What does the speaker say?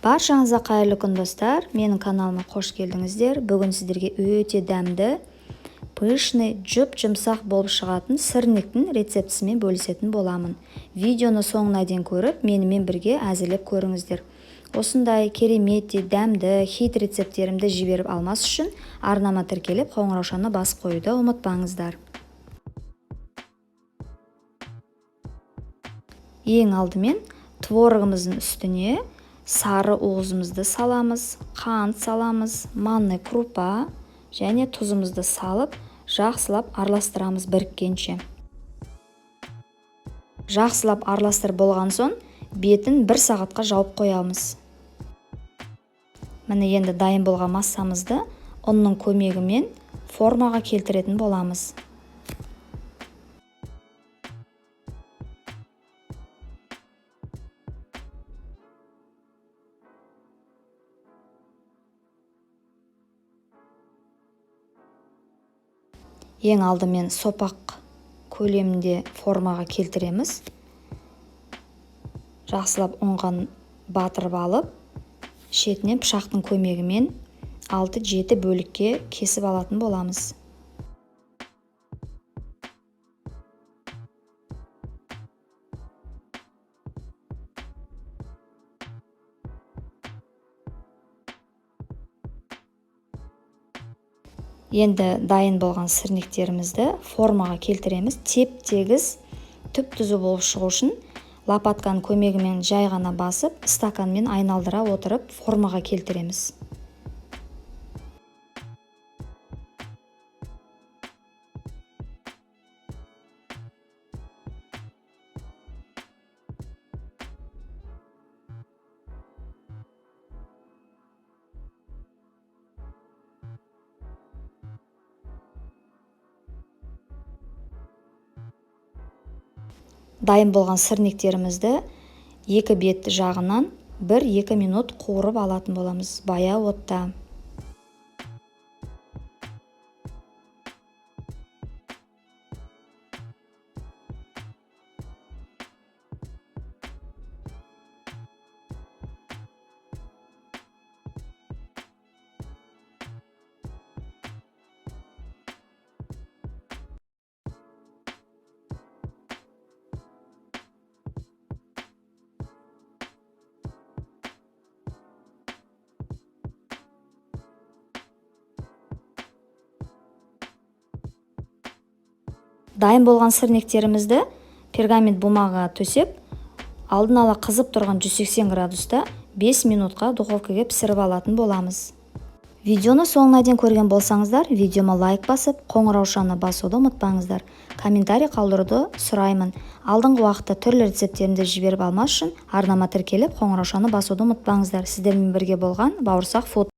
Баршаңызға қайырлы күн, достар! Менің каналыма қош келдіңіздер. Бүгін сіздерге өте дәмді, пышный, жұп-жұмсақ болып шығатын сырниктің рецептісімен бөлісетін боламын. Видеоны соңына дейін көріп, менімен бірге әзірлеп көріңіздер. Осындай кереметтей дәмді хит рецепттерімді жіберіп алмас үшін арнама тіркеліп, қоңыраушаны басып қоюды ұмытпаңыздар. Ең алдымен творогымыздың үстіне сары уызымызды саламыз, қант саламыз, манный крупа және тұзымызды салып, жақсылап араластырамыз біріккенше. Жақсылап араластырып болған соң, бетін бір сағатқа жауып қоямыз. Міне, енді дайын болған массамызды ұнның көмегімен формаға келтіретін боламыз. Ең алдымен сопақ көлемінде формаға келтіреміз. Жақсылап ұнға батырып алып, шетінен пышақтың көмегімен 6-7 бөлікке кесіп алатын боламыз. Енді дайын болған сырниктерімізді формаға келтіреміз. Теп-тегіс, түп-түзу болып шығу үшін лопатканың көмегімен жай ғана басып, стаканмен айналдыра отырып формаға келтіреміз. Дайын болған сырниктерімізді екі бет жағынан 1-2 минут қуырып алатын боламыз баяу отта. Дайын болған сырниктерімізді пергамент бумагаға төсеп, алдын ала қызып тұрған 180 градуста 5 минутқа духовкаға пісіріп алатын боламыз. Видеоны соңына дейін көрген болсаңыздар, видеома лайк басып, қоңыраушаны басуды ұмытпаңыздар. Комментарий қалдыруды сұраймын. Алдыңғы уақытта түрлі рецепттерімді жіберіп алмас үшін арнама тіркеліп, қоңыраушаны басуды ұмытпаңыздар. Сіздермен бірге болған Бауырсақ Фуд.